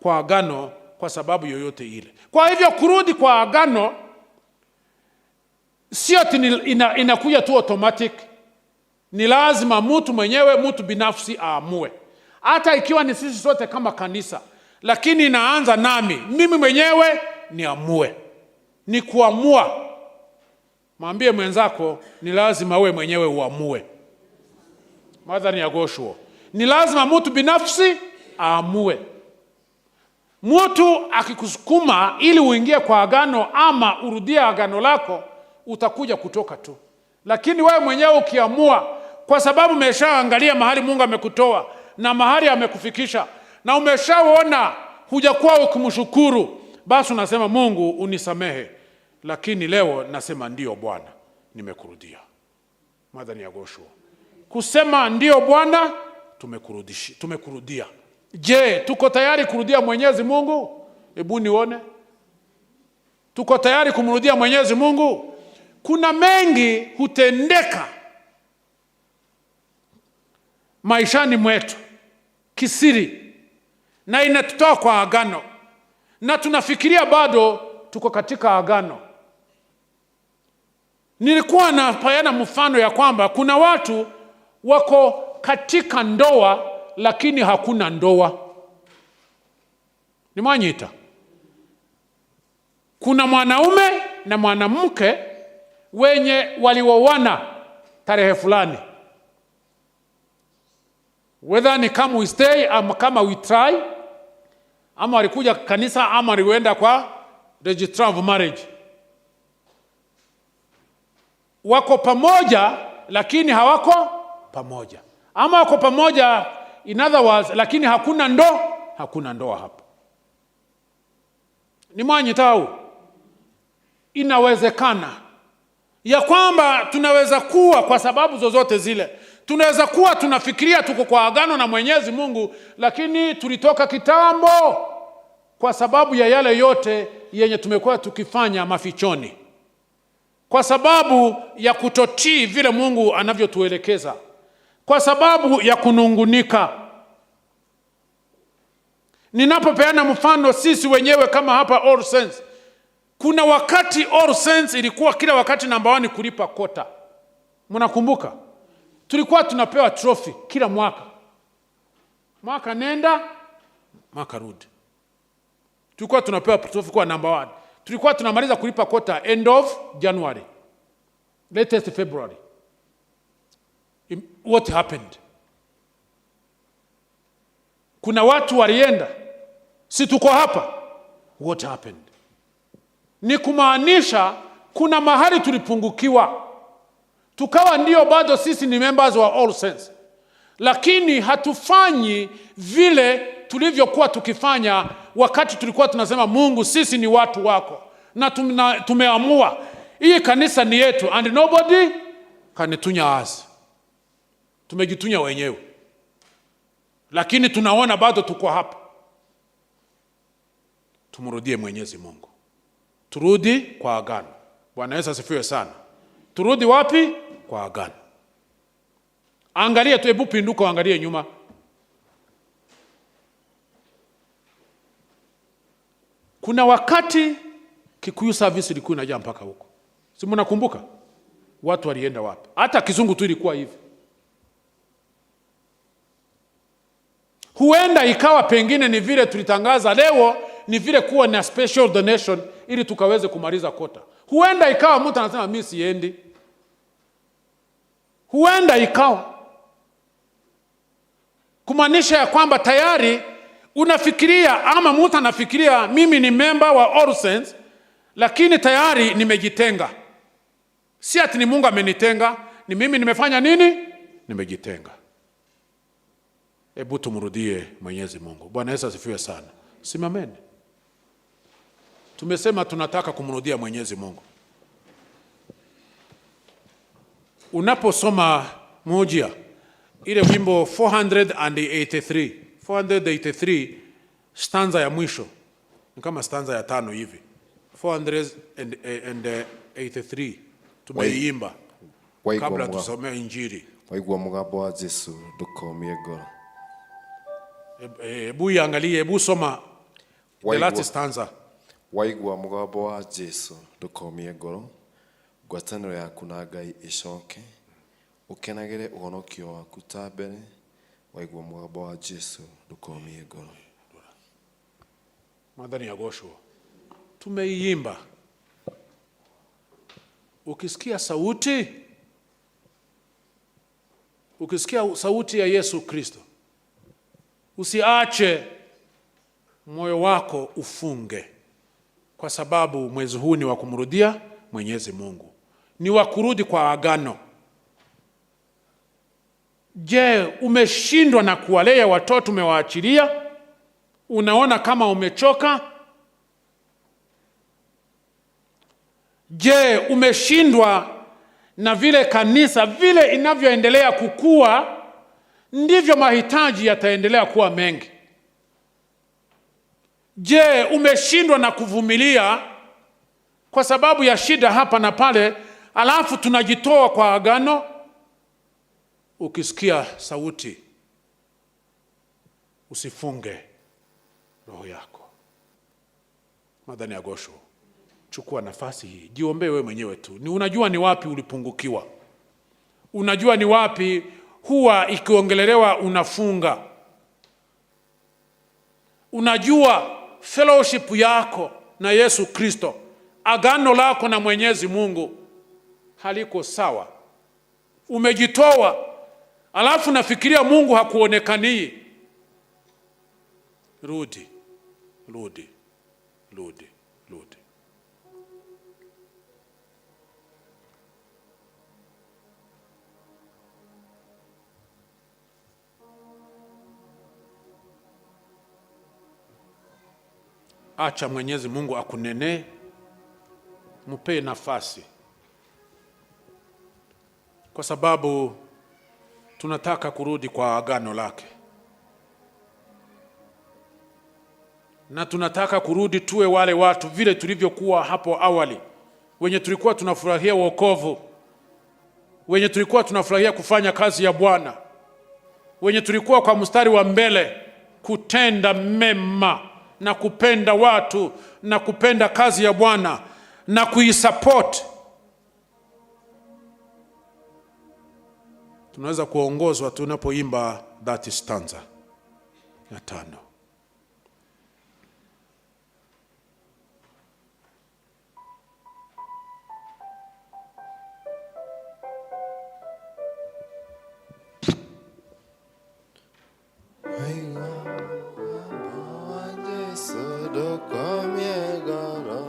kwa agano kwa sababu yoyote ile. Kwa hivyo kurudi kwa agano sio inakuja tu automatic. Ni lazima mtu mwenyewe, mtu binafsi aamue, hata ikiwa ni sisi sote kama kanisa, lakini inaanza nami, mimi mwenyewe niamue. Ni kuamua. Mwambie mwenzako ni lazima uwe mwenyewe uamue. Madhani ya Goshua. Ni lazima mtu binafsi aamue. Mtu akikusukuma ili uingie kwa agano ama urudie agano lako, utakuja kutoka tu. Lakini wewe mwenyewe ukiamua, kwa sababu umeshaangalia mahali Mungu amekutoa na mahali amekufikisha, na umeshaona hujakuwa ukimshukuru, basi unasema Mungu unisamehe, lakini leo nasema ndio Bwana, nimekurudia. Madhani ya Goshua. Kusema ndio Bwana, tumekurudia. Je, tuko tayari kurudia Mwenyezi Mungu? Hebu nione. Tuko tayari kumrudia Mwenyezi Mungu? Kuna mengi hutendeka maishani mwetu kisiri, na inatutoa kwa agano, na tunafikiria bado tuko katika agano. Nilikuwa napeana mfano ya kwamba kuna watu wako katika ndoa lakini hakuna ndoa. Ni mwanyita. Kuna mwanaume na mwanamke wenye walioana tarehe fulani, whether ni kama we stay ama kama we try, ama walikuja kanisa ama walienda kwa registrar of marriage, wako pamoja lakini hawako pamoja, ama wako pamoja in other words, lakini hakuna ndoa, hakuna ndoa hapo. Ni mwanyitau. Inawezekana ya kwamba tunaweza kuwa kwa sababu zozote zile, tunaweza kuwa tunafikiria tuko kwa agano na Mwenyezi Mungu, lakini tulitoka kitambo kwa sababu ya yale yote yenye tumekuwa tukifanya mafichoni, kwa sababu ya kutotii vile Mungu anavyotuelekeza, kwa sababu ya kunungunika. Ninapopeana mfano sisi wenyewe kama hapa All Saints, kuna wakati All Saints ilikuwa kila wakati namba 1 kulipa kota. Mnakumbuka? Tulikuwa tunapewa trophy kila mwaka. Mwaka nenda, mwaka rudi. Tulikuwa tunapewa trophy kwa namba 1. Tulikuwa tunamaliza kulipa kota end of January, latest February. What happened? Kuna watu walienda, si tuko hapa. What happened? Ni kumaanisha Kuna mahali tulipungukiwa, tukawa ndio bado sisi ni members wa All Saints, lakini hatufanyi vile tulivyokuwa tukifanya wakati tulikuwa tunasema Mungu, sisi ni watu wako na tumeamua hii kanisa ni yetu and nobody can tunya us. Tumejitunya wenyewe, lakini tunaona bado tuko hapa. Tumrudie Mwenyezi Mungu, turudi kwa agano. Bwana Yesu asifiwe sana. Turudi wapi? Kwa agano. Angalia tu, hebu pinduka, angalie nyuma. Kuna wakati Kikuyu service ilikuwa inajaa mpaka huko, si mnakumbuka? Watu walienda wapi? Hata kizungu tu ilikuwa hivi. Huenda ikawa pengine ni vile tulitangaza leo, ni vile kuwa na special donation ili tukaweze kumaliza kota. Huenda ikawa mtu anasema mimi siendi. Huenda ikawa kumaanisha ya kwamba tayari unafikiria ama mtu anafikiria mimi ni member wa All Saints, lakini tayari nimejitenga. Si ati ni Mungu amenitenga, ni mimi nimefanya nini? Nimejitenga. Hebu tumrudie Mwenyezi Mungu. Bwana Yesu asifiwe sana. Simameni. Tumesema tunataka kumrudia Mwenyezi Mungu. Unaposoma moja ile wimbo 483, 483 stanza ya mwisho ni kama stanza ya 5 hivi, 483 tumeiimba kabla tusomee Injili. Waigua mugambo wa Jesu ndukomie ngoro. Hebu iangalie, hebu soma the last stanza. Waigua mugambo wa Jesu ndukomie ngoro, ngwatanĩro yaku na Ngai ĩcoke, ũkenagĩre ũhonokio waku ta mbere. Waigua mugambo wa Jesu ndukomie ngoro. Mwathani agoshwo. Tumeiimba. Ukisikia sauti, ukisikia sauti ya Yesu Kristo, usiache moyo wako ufunge, kwa sababu mwezi huu ni wa kumrudia Mwenyezi Mungu, ni wa kurudi kwa agano. Je, umeshindwa na kuwalea watoto, umewaachilia? Unaona kama umechoka? Je, umeshindwa na vile kanisa vile inavyoendelea kukua, ndivyo mahitaji yataendelea kuwa mengi? Je, umeshindwa na kuvumilia kwa sababu ya shida hapa na pale, alafu tunajitoa kwa agano? Ukisikia sauti, usifunge roho yako. Mwathani agocwo, chukua nafasi hii, jiombee wewe mwenyewe tu. Ni unajua ni wapi ulipungukiwa, unajua ni wapi huwa ikiongelelewa unafunga, unajua fellowship yako na Yesu Kristo, agano lako na Mwenyezi Mungu haliko sawa, umejitoa, alafu nafikiria Mungu hakuonekanii. Rudi, rudi, rudi, rudi. Acha Mwenyezi Mungu akunenee, mpe nafasi, kwa sababu tunataka kurudi kwa agano lake, na tunataka kurudi tuwe wale watu vile tulivyokuwa hapo awali, wenye tulikuwa tunafurahia wokovu, wenye tulikuwa tunafurahia kufanya kazi ya Bwana, wenye tulikuwa kwa mstari wa mbele kutenda mema na kupenda watu na kupenda kazi ya Bwana na kuisupport. Tunaweza kuongozwa tunapoimba that stanza ya 5. Yesu ndukomie ngoro,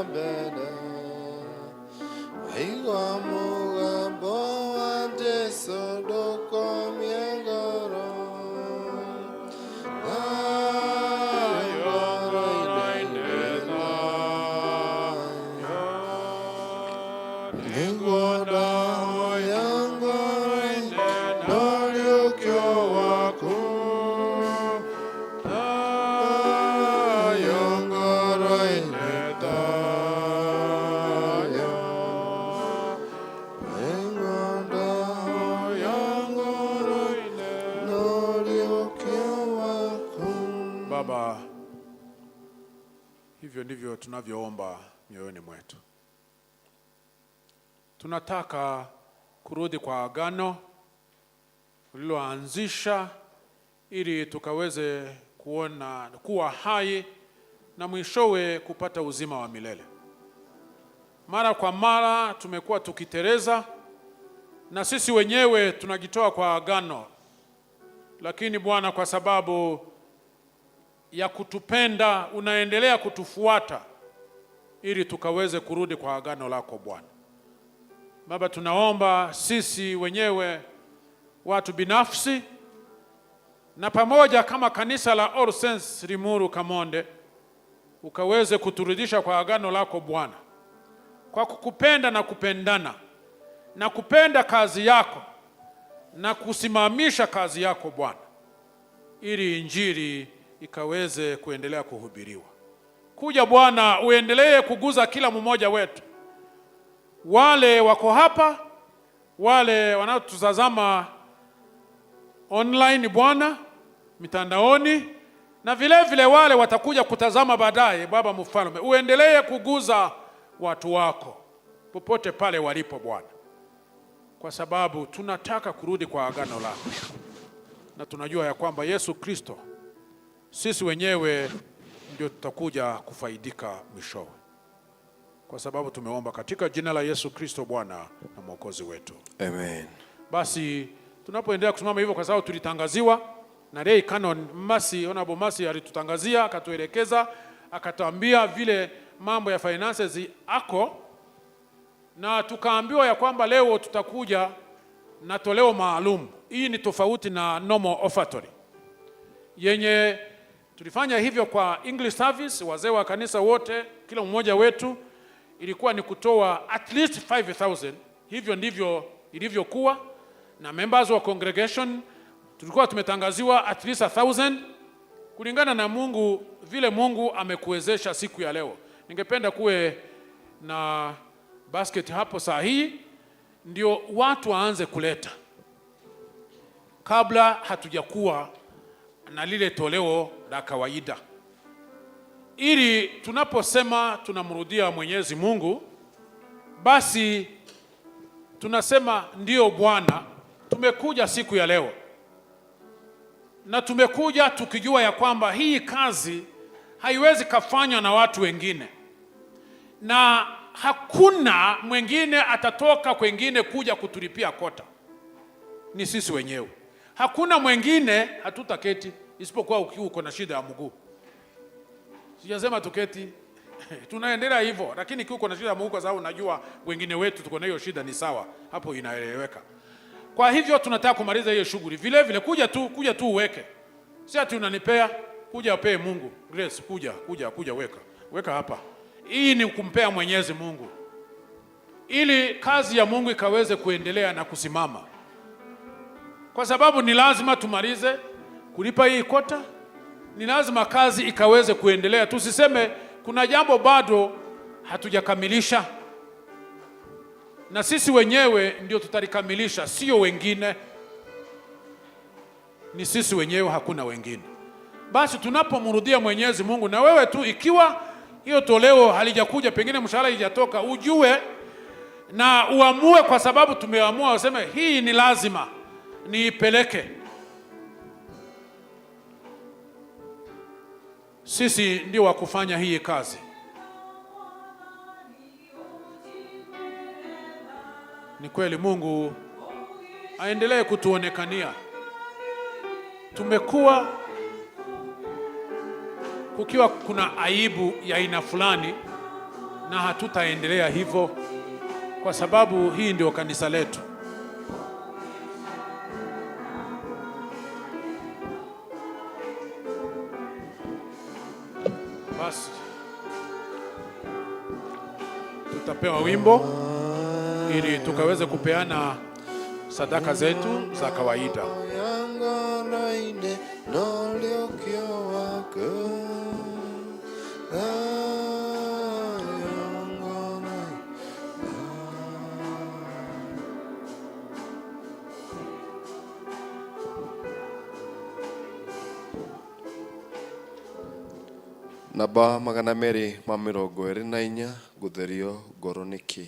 Mbere waigua mũgambo wa Jesũ, ndũkomie ngoro. Thayũ ngoro-inĩ, thayũ nĩguo ndahoya ngoro-inĩ, ndũriũkio waku. Thayũ ngoro-inĩ, thayũ nĩguo ndahoya ngoro-inĩ, ndũriũkio waku. Baba, hivyo ndivyo tunavyoomba mioyoni mwetu. Tunataka kurudi kwa agano uliloanzisha ili tukaweze kuona kuwa hai na mwishowe kupata uzima wa milele. Mara kwa mara tumekuwa tukiteleza na sisi wenyewe tunajitoa kwa agano, lakini Bwana, kwa sababu ya kutupenda unaendelea kutufuata ili tukaweze kurudi kwa agano lako Bwana. Baba, tunaomba sisi wenyewe watu binafsi na pamoja kama kanisa la All Saints Limuru Kamonde, ukaweze kuturudisha kwa agano lako Bwana, kwa kukupenda na kupendana na kupenda kazi yako na kusimamisha kazi yako Bwana, ili injili ikaweze kuendelea kuhubiriwa. Kuja Bwana, uendelee kuguza kila mmoja wetu, wale wako hapa, wale wanaotutazama online Bwana, mitandaoni, na vile vile wale watakuja kutazama baadaye. Baba Mfalme, uendelee kuguza watu wako popote pale walipo Bwana, kwa sababu tunataka kurudi kwa agano lako, na tunajua ya kwamba Yesu Kristo sisi wenyewe ndio tutakuja kufaidika mwishowe, kwa sababu tumeomba katika jina la Yesu Kristo Bwana na Mwokozi wetu. Amen. Basi tunapoendelea kusimama hivyo, kwa sababu tulitangaziwa na Lay Canon Masi, Honorable Masi alitutangazia, akatuelekeza, akatuambia vile mambo ya finances ako, na tukaambiwa ya kwamba leo tutakuja na toleo maalum. Hii ni tofauti na normal offertory yenye tulifanya hivyo kwa English service, wazee wa kanisa wote, kila mmoja wetu ilikuwa ni kutoa at least 5000. Hivyo ndivyo ilivyokuwa, na members wa congregation tulikuwa tumetangaziwa at least 1000 kulingana na Mungu vile Mungu amekuwezesha siku ya leo. Ningependa kuwe na basket hapo saa hii ndio watu waanze kuleta kabla hatujakuwa na lile toleo la kawaida, ili tunaposema tunamrudia Mwenyezi Mungu, basi tunasema ndio Bwana, tumekuja siku ya leo na tumekuja tukijua ya kwamba hii kazi haiwezi kafanywa na watu wengine, na hakuna mwingine atatoka kwengine kuja kutulipia kota, ni sisi wenyewe. Hakuna mwingine, hatutaketi isipokuwa ukiwa uko na shida ya mguu. Sijasema tuketi tunaendelea hivyo, lakini ikiwa uko na shida ya mguu, kwa sababu unajua wengine wetu tuko na hiyo shida, ni sawa, hapo inaeleweka. Kwa hivyo tunataka kumaliza hiyo shughuli vile vile, kuja tu, kuja tu uweke, si ati unanipea, kuja upee Mungu. Grace, kuja, kuja, kuja, weka, weka hapa. Hii ni kumpea Mwenyezi Mungu ili kazi ya Mungu ikaweze kuendelea na kusimama, kwa sababu ni lazima tumalize kulipa hii kota, ni lazima kazi ikaweze kuendelea. Tusiseme kuna jambo bado hatujakamilisha, na sisi wenyewe ndio tutalikamilisha, sio wengine. Ni sisi wenyewe, hakuna wengine. Basi tunapomrudia Mwenyezi Mungu, na wewe tu, ikiwa hiyo toleo halijakuja, pengine mshahara haijatoka, ujue na uamue, kwa sababu tumeamua, useme hii ni lazima niipeleke. Sisi ndio wa kufanya hii kazi. Ni kweli Mungu aendelee kutuonekania. Tumekuwa kukiwa kuna aibu ya aina fulani, na hatutaendelea hivyo, kwa sababu hii ndio kanisa letu. Basi tutapewa wimbo ili tukaweze kupeana sadaka zetu za kawaida. Yangoroine noliokio waku Namba 224 gutherio ngoro nĩkĩ?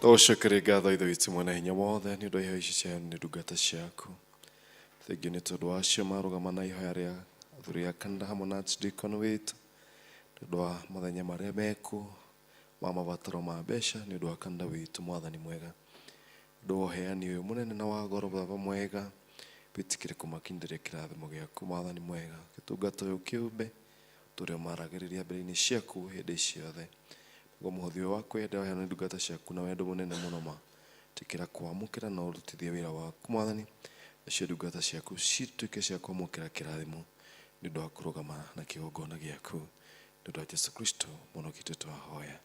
Tũgũcokeria ngatho Ithe witũ mwene hinya wothe nĩ ũndũ wa iheo ici ciaheanwo nĩ ndungata ciaku. Thengiũ nĩ tondũ wacio marũgama na ihoya rĩa athuri a kanitha hamwe na archdeacon witũ, nĩ ũndũ wa mathenya marĩa mekuo ma mabataro ma mbeca nĩ ũndũ wa kanitha witũ. Mwathani mwega, ũndũ wa ũheani ũyũ mũnene na wa goro Baba mwega, wĩtĩkĩre kũmakinyĩria kĩrathimo gĩaku. Mwathani mwega, gĩtungata ũyũ kĩũmbe tũrĩa maragĩrĩria mbere-inĩ ciaku hĩndĩ ciothe, nĩguo mũhothi ũyũ wa kwenda waheanwo nĩ ndungata ciaku na wendo mũnene mũno ma tĩkĩra kwamũkĩra na ũrutithie wĩra waku. Mwathani, nacio ndungata ciaku cituĩke cia kwamũkĩra kĩrathimo nĩ ũndũ wa kũrũgama na kĩgongona gĩaku, nĩ ũndũ wa Jesu Kristo mũnoki witũ twahoya.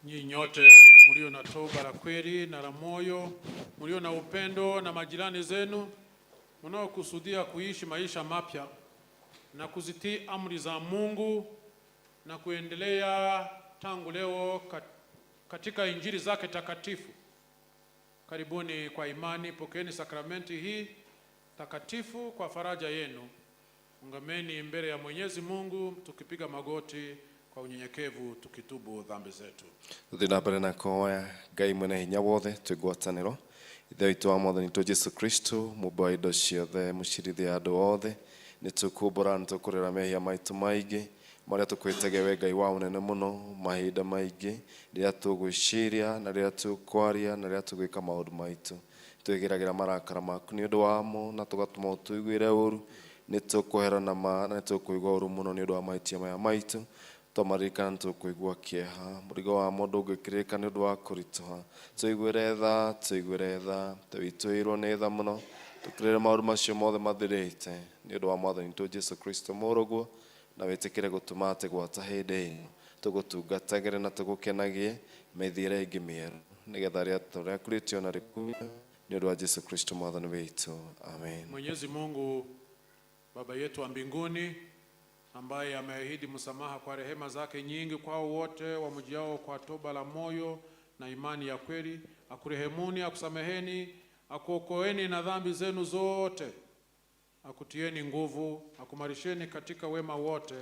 Nyinyi nyote mlio na toba la kweli na la moyo, mlio na upendo na majirani zenu, mnaokusudia kuishi maisha mapya na kuzitii amri za Mungu na kuendelea tangu leo katika injili zake takatifu, karibuni kwa imani, pokeeni sakramenti hii takatifu kwa faraja yenu. Ungameni mbele ya Mwenyezi Mungu tukipiga magoti kwa unyenyekevu tukitubu dhambi zetu. Tuthiĩ na mbere na kũhoya Ngai mwene hinya wothe twĩ ngwatanĩro. Ithe witũ wa Mwathani witũ Jesu Kristo, mũmbi wa indo ciothe, mũcirithia andũ othe, nĩ tũkumbũra nĩ tũkũrĩra mehia maitũ maingĩ marĩa tũkwĩtagia we Ngai wa ũnene mũno mahinda maingĩ, rĩrĩa tũgwĩciria na rĩrĩa tũkwaria na rĩrĩa tũgwĩka maũndũ maitũ, twĩgĩragĩra marakara maku nĩ ũndũ wamo na tũgatũma ũtũiguĩre ũru. Nĩ tũkwehera na ma na nĩ tũkũigua ũru mũno nĩ ũndũ wa mahĩtia maya maitũ. Twamaririkana nĩ tũkũigua kĩeha. Mũrigo wa mũndũ ũngĩkĩrĩka nĩ ũndũ wa kũritũha. Tũiguĩre tha, tũiguĩre tha, tũitũirwo nĩ tha mũno. Tũkĩrĩre maũndũ macio mothe mathirĩte nĩ ũndũ wa Mwathani witũ Jesũ Kristo mũrũguo, na wĩtĩkĩre gũtũma atĩ gwata hĩndĩ ĩno tũgũtungatagĩre na tũgũkenagie mĩthiĩre ĩngĩ mĩerũ nĩgetha rĩatho rĩaku rĩtĩo na rĩkumio nĩ ũndũ wa Jesũ Kristo Mwathani witũ. Amen. Mwenyezi Mungu Baba yetu wa mbinguni, ambaye ameahidi msamaha kwa rehema zake nyingi kwao wote wamjiao kwa toba la moyo na imani ya kweli, akurehemuni, akusameheni, akuokoeni na dhambi zenu zote, akutieni nguvu, akumarisheni katika wema wote,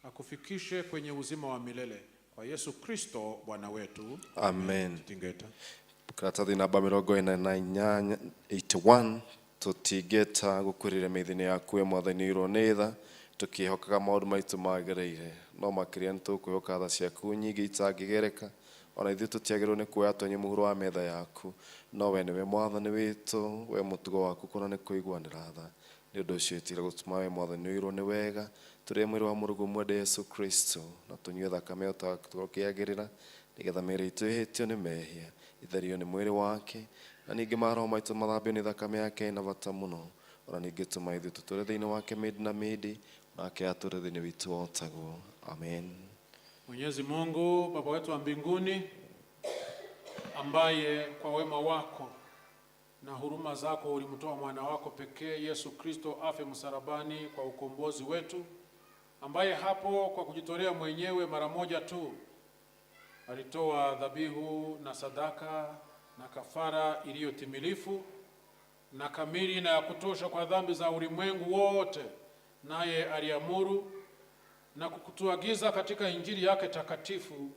akufikishe kwenye uzima wa milele kwa Yesu Kristo Bwana wetu. Amen. Tingeta. Karatathi namba 48, 81, tũtingĩta gũkwĩrĩra mĩthĩ-inĩ yaku we Mwathani ũirwo nĩ tha, tũkĩhokaga maũndũ maitũ magĩrĩire, no makĩria nĩ tũkwĩhoka tha ciaku nyingĩ itangĩgereka. Ona ithuĩ tũtiagĩrĩirwo nĩ kuoya tonye mũhuro wa metha yaku, no we nĩwe Mwathani witũ, we mũtugo waku kũna nĩ kũiguanĩra tha. Nĩ ũndũ ũcio ĩtĩra gũtũma we Mwathani ũirwo nĩ wega, tũrĩe mwĩrĩ wa mũrũguo mwende Yesu Kristo, na tũnyue thakame o ta tũkĩagĩrĩra, nĩgetha mĩĩrĩ itũ ĩhĩtio nĩ mehia itherio nĩ mwĩrĩ wake, na ningĩ maroho maitũ mathambio nĩ thakame yake ĩna bata mũno. Ona ningĩ tũma ithuĩ tũtũre thĩinĩ wake mĩndĩ na mĩndĩ, nake atũre thĩinĩ witũ o taguo. Amen. Mwenyezi Mungu Baba wetu wa mbinguni, ambaye kwa wema wako na huruma zako ulimtoa mwana wako pekee Yesu Kristo afe msalabani kwa ukombozi wetu, ambaye hapo kwa kujitolea mwenyewe mara moja tu alitoa dhabihu na sadaka na kafara iliyotimilifu na kamili na ya kutosha kwa dhambi za ulimwengu wote, naye aliamuru na kukutuagiza katika Injili yake takatifu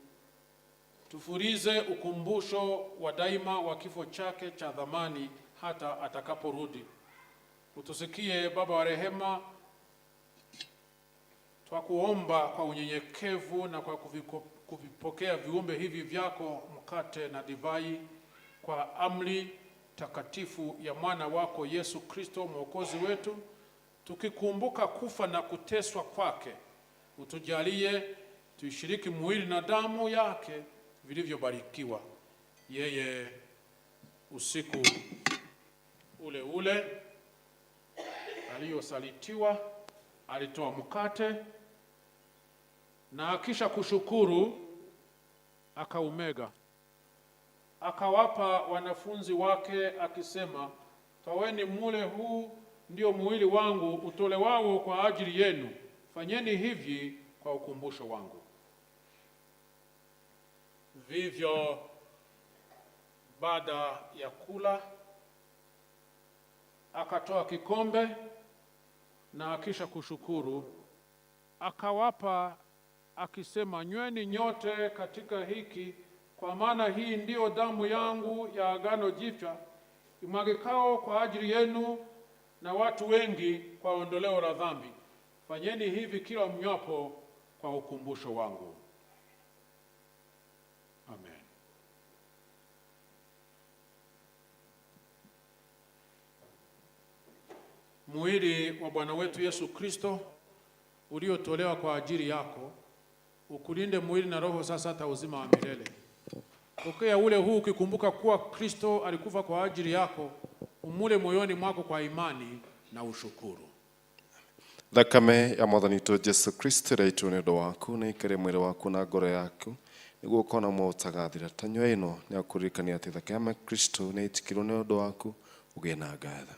tufurize ukumbusho wa daima wa kifo chake cha dhamani hata atakaporudi. Utusikie Baba wa rehema, twakuomba kwa unyenyekevu na kwa kuvipokea viumbe hivi vyako, mkate na divai, kwa amri takatifu ya mwana wako Yesu Kristo Mwokozi wetu, tukikumbuka kufa na kuteswa kwake, utujalie tuishiriki mwili na damu yake vilivyobarikiwa. Yeye usiku ule ule aliyosalitiwa alitoa mkate na akisha kushukuru akaumega, akawapa wanafunzi wake akisema, toweni mule, huu ndio mwili wangu utolewao kwa ajili yenu, fanyeni hivi kwa ukumbusho wangu. Vivyo baada ya kula akatoa kikombe na akisha kushukuru akawapa akisema, nyweni nyote katika hiki, kwa maana hii ndiyo damu yangu ya agano jipya imwagikao kwa ajili yenu na watu wengi kwa ondoleo la dhambi. Fanyeni hivi kila mnywapo kwa ukumbusho wangu. Amen. Mwili wa Bwana wetu Yesu Kristo uliotolewa kwa ajili yako ukulinde mwili na roho sasa hata uzima wa milele. Pokea ule huu ukikumbuka kuwa Kristo alikufa kwa ajili yako, umule moyoni mwako kwa imani na ushukuru. Thakame ya Mwathani witũ Jesũ Kristo ĩraitwo nĩ ũndũ waku na ĩikare mwĩrĩ waku na ngoro yaku nĩguo ũkona muoyo ũtagathira. Tanyua ĩno nĩ akũririkania atĩ thakame ya Kristo nĩ ĩitikirwo nĩ ũndũ waku ũgĩe na ngatho.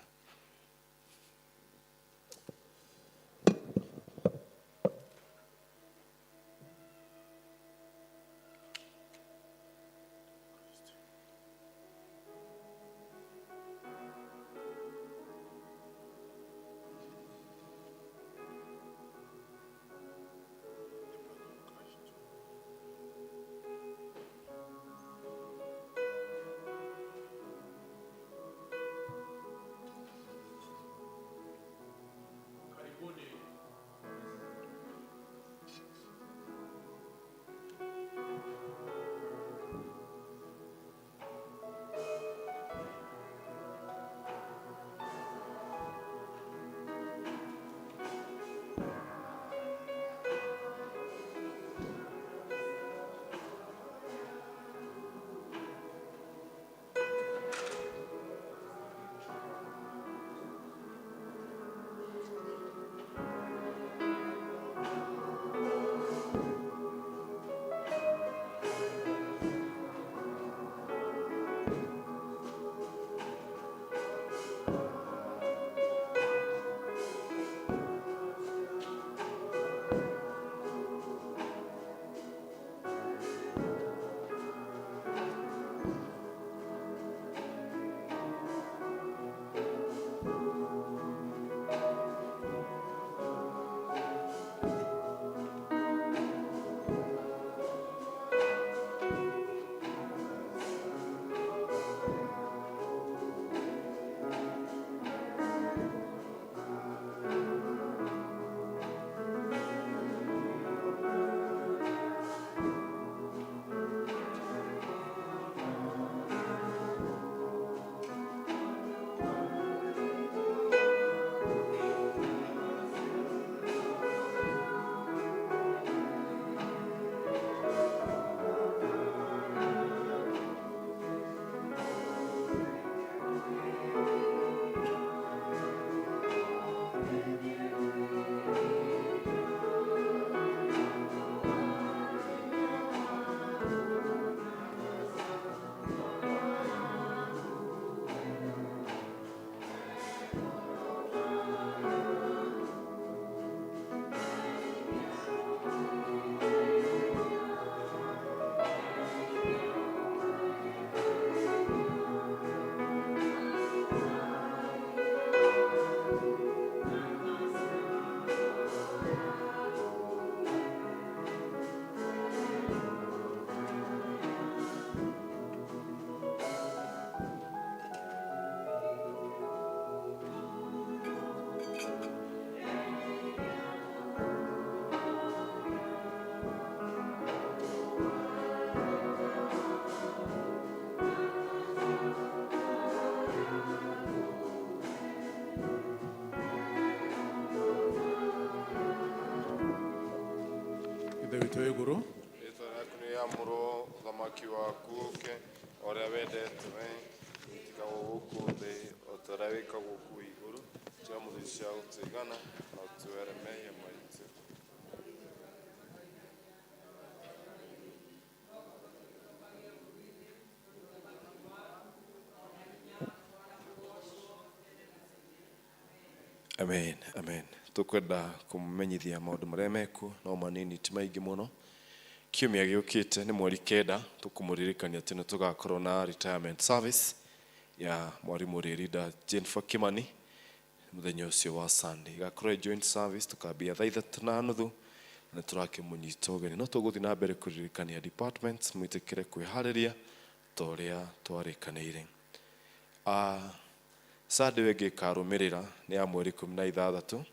Ithe witũ wĩ igũrũ, Rĩtwa rĩaku nĩrĩamũrwo, ũthamaki waku ũke, o ũrĩa wendete we wĩkagwo gũkũ thĩ o ta ũrĩa wĩkagwo kũu igũrũ. Tũhe mũthĩ cia gũtũigana, na ũtuohere mehia maitũ. Amen, amen. Tukwenda kũmenyithia maũndũ marĩa mekuo no manini ti maingĩ mũno. Kiumia gĩũkĩte nĩ mweri 9, tũkũmũririkania atĩ nĩ tũgakorwo na retirement service ya mwarimũ Rĩrinda Jennifer Kimani mũthenya ũcio wa Sunday. Igakorwo joint service, tũkambia thaa 3:30 na nĩ tũrakĩmũnyita ũgeni. No tũgũthiĩ na mbere kũririkania departments mwĩtĩkĩre kwĩharĩria ta ũrĩa twarĩkanĩire. Sunday ĩyo ĩngĩ ĩkarũmĩrĩra nĩ ya mweri 16.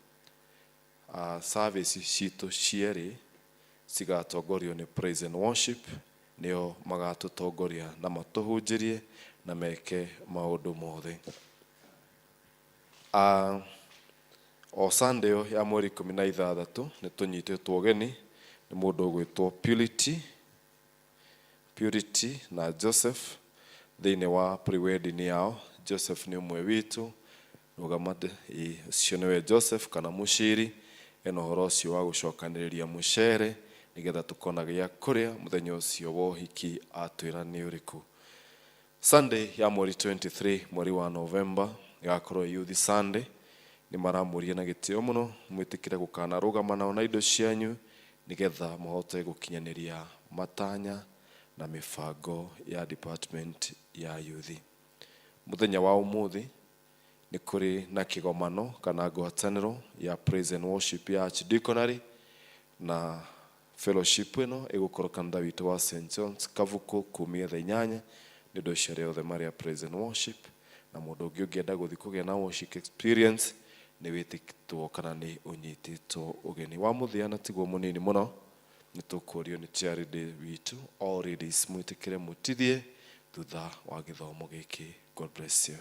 Service citũ cierĩ cigatongorio nĩ praise and worship, nĩo magatũtongoria na matũhunjĩrie na meke maũndũ mothe. O Sunday ĩyo ya mweri 16 nĩ tũnyitĩtwo ũgeni nĩ mũndũ ũgwĩtwo Purity na Joseph thĩinĩ wa pre-wedding yao. Joseph nĩ ũmwe witũ rũgama, ũcio nĩwe Joseph kana mũciri ena ũhoro ũcio wa gũcokanĩrĩria mũcere nĩgetha tũkona gĩa kũrĩa mũthenya ũcio wa ũhiki atwĩra nĩ ũrĩkũ. Sunday ya mweri 23 mweri wa November ĩgakorwo Youth Sunday. Nĩ maramũria na gĩtĩo mũno mwĩtĩkĩre gũkanarũgama nao na indo cianyu nĩgetha mũhote gũkinyanĩria matanya na mĩbango ya department ya youth. Mũthenya wa ũmũthĩ nĩ kũrĩ na kĩgomano kana ngwatanĩro ya praise and worship ya Archdeaconry na fellowship ĩno ĩgũkorwo kanitha witũ wa St John's Kavuku kumia thaa 8. Nĩ ũndũ ũcio arĩa othe marĩ a praise and worship na mũndũ ũngĩ ũngĩenda gũthiĩ kũgĩa na worship experience nĩ wĩtĩkĩtwo kana nĩ ũnyitĩtwo ũgeni. Wa mũthia na tiguo mũnini mũno, nĩ tũkũrio nĩ charity witũ all ladies mwĩtĩkĩre mũtithie thutha wa gĩthomo gĩkĩ. God bless you.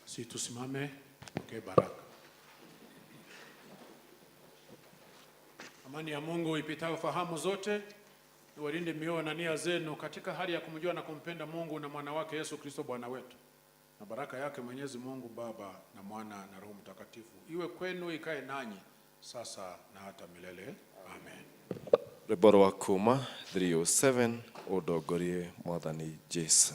Basi tusimame tupokee baraka. Amani ya Mungu ipitayo fahamu zote iwalinde mioyo na nia zenu katika hali ya kumjua na kumpenda Mungu na mwana wake Yesu Kristo Bwana wetu. Na baraka yake Mwenyezi Mungu Baba na Mwana na Roho Mtakatifu iwe kwenu, ikae nanyi sasa na hata milele. Amen. Rwĩmbo rwa kuma 307, ũndongorie Mwathani Jesu.